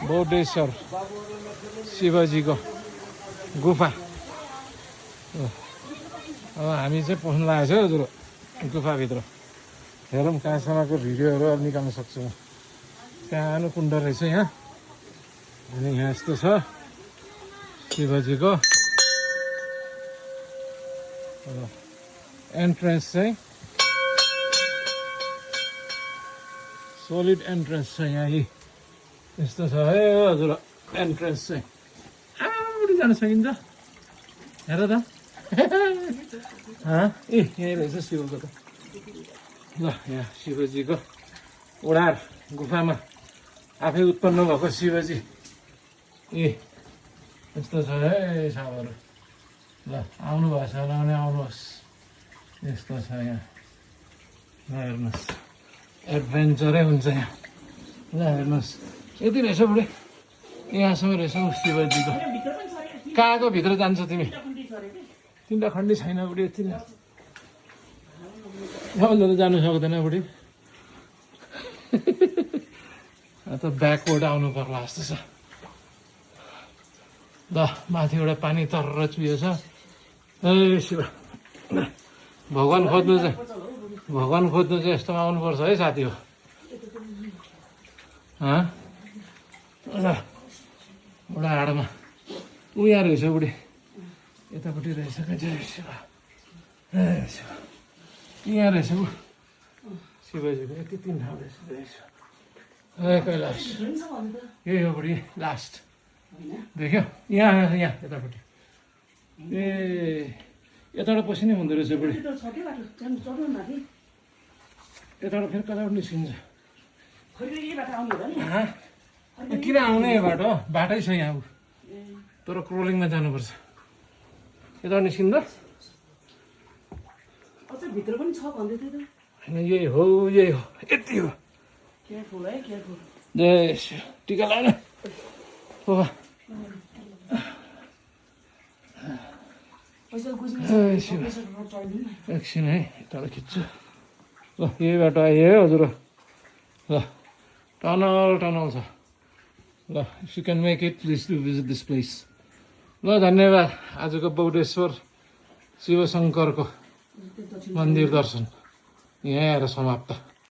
बौद्धेश्वर शिवजीको गुफा। अब हामी चाहिँ पस्नु लागेको छ हजुर गुफाभित्र। हेरौँ कहाँसम्मको भिडियोहरू अब निकाल्न सक्छु म। सानो कुण्ड रहेछ यहाँ अनि यहाँ यस्तो छ शिवजीको एन्ट्रेन्स चाहिँ सोलिड एन्ट्रेन्स छ यहाँ। यस्तो छ है हजुर एन्ट्रेन्स चाहिँ। आउट जान सकिन्छ हेर त। ए यहीँ रहेछ शिवको त। ल यहाँ शिवजीको उडार गुफामा आफै उत्पन्न भएको शिवजी। ए यस्तो छ है साबहरू। ल आउनु भएको छ भने आउनुहोस्। यस्तो छ यहाँ हेर्नुहोस् एडभेन्चरै हुन्छ यहाँ। ल हेर्नुहोस् यति रहेछ बुढी यहाँसम्म रहेछ शिवजीको। कहाँको भित्र जान्छ तिमी? तिनवटा खण्डी छैन बुढी यति नै। सबैले त जानु सक्दैन बुढी। त ब्याकवर्ड आउनु पर्ला जस्तो छ। ल माथिबाट पानी तर्र चुहिएको छ। ए शिव भगवान खोज्नु चाहिँ यस्तोमा आउनुपर्छ है साथी हो। ल बुढा हाडमा उहाँ रहेछ बुढी यतापट्टि रहेछ क्या। जय शिव शिव यहाँ रहेछ ऊ शिवजीको यति 3 ठाउँ रहेछ। जय शिव ए कैलाश यही हो बुढी लास्ट देख्यो यहाँ यहाँ यतापट्टि। ए यताबाट पसिनै हुँदो रहेछ बुढी। यताबाट फेरि कताबाट निस्किन्छ? किन आउने यो बाटो? बाटै छ यहाँ तर क्रोलिङमा जानुपर्छ। यताबाट निस्किँदा भित्र पनि छ भन्दै थियो त। होइन यही हो यति हो। केयरफुल है केयरफुल। जय शिव टिका लाउन एकछिन है यताबाट खिच्छु। ल यही बाटो आयो है हजुर। ल टनल छ। ल if you can make it please to visit this place. ल धन्यवाद आजको बौद्धेश्वर शिवशङ्करको मन्दिर दर्शन यहाँ आएर समाप्त।